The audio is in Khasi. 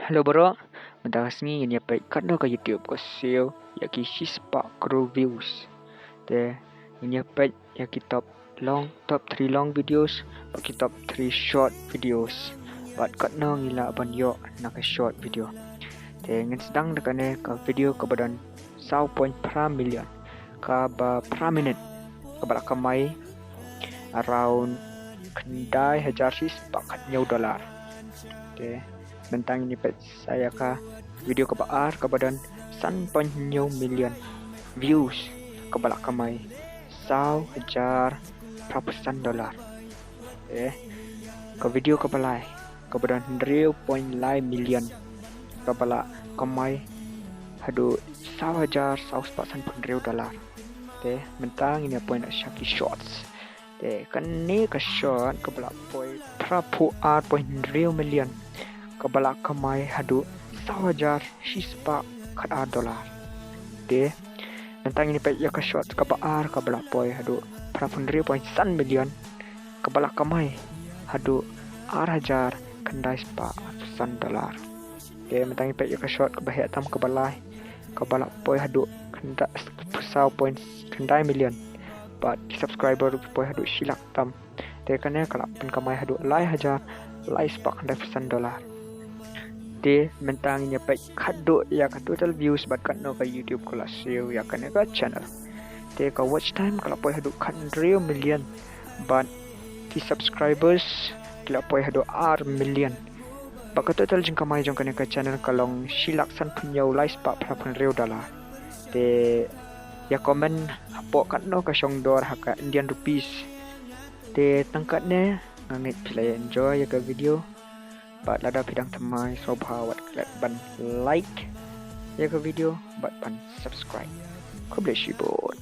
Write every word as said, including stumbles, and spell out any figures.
Hello bro, mynta ka sngi ngin ïa peit katno ka YouTube ka siew ïa ki shispah crore views. Te ngin ïa peit ïa ki top long, top three long videos bad ki top three short videos, bad katno ngi lah ban ïoh na ka short video. Te ngin sdang da kane ka video kaba don saw point phra million, kaba phra minit kaba la kamai around khyndai hajar shispah khathynñiew dollar. Te mynta ngin ïa peit sa ïa ka video kaba ar kaba don san point hynñiew million views, kaba la kamai saw hajar phra phew san dollar. Te ka video kaba lai kaba don hynriew point lai million, kaba la kamai haduh saw hajar saw spah san phew hynriew dollar. Te mynta ngin ïa poi noh sha ki shorts. Te kane ka short kaba la poi phra phew ar point hynriew million, kaba la kamai haduh saw hajar shispah khatar dollar. Te mynta ngin ïa peit ïa ka short kaba ar kaba la poi haduh phra phew hynriew point san million, kaba la kamai haduh ar hajar khyndai spah arphew san dollar. Te mynta ngin peit ïa ka short kaba heh tam kaba lai, kaba la poi haduh khyndai, saw point khyndai million, bad ki subscriber ki poi haduh shi lak tam. Te kane ka la pynkamai haduh lai hajar lai spah khyndai phew san dollar. Te mynta ngin ïa peit khadduh ïa ka total views bad katno ka YouTube ka la siew ïa kane ka channel. Te ka watch time ka la poi haduh khathynriew million, bad ki subscribers ki la poi haduh ar million. Bad ka total jingkamai jong kane ka channel ka long shi lak san phew hynñiew lai spah phra phew hynriew dollar. Te ïa comment hapoh katno ka shong dor ha ka Indian rupees. Te tang katne, nga ngeit phi la enjoy ïa ka video. Bad lada phi dang thymmai sngewbha wat klet ban like ïa ka video bad ban subscribe. Khublei shibun.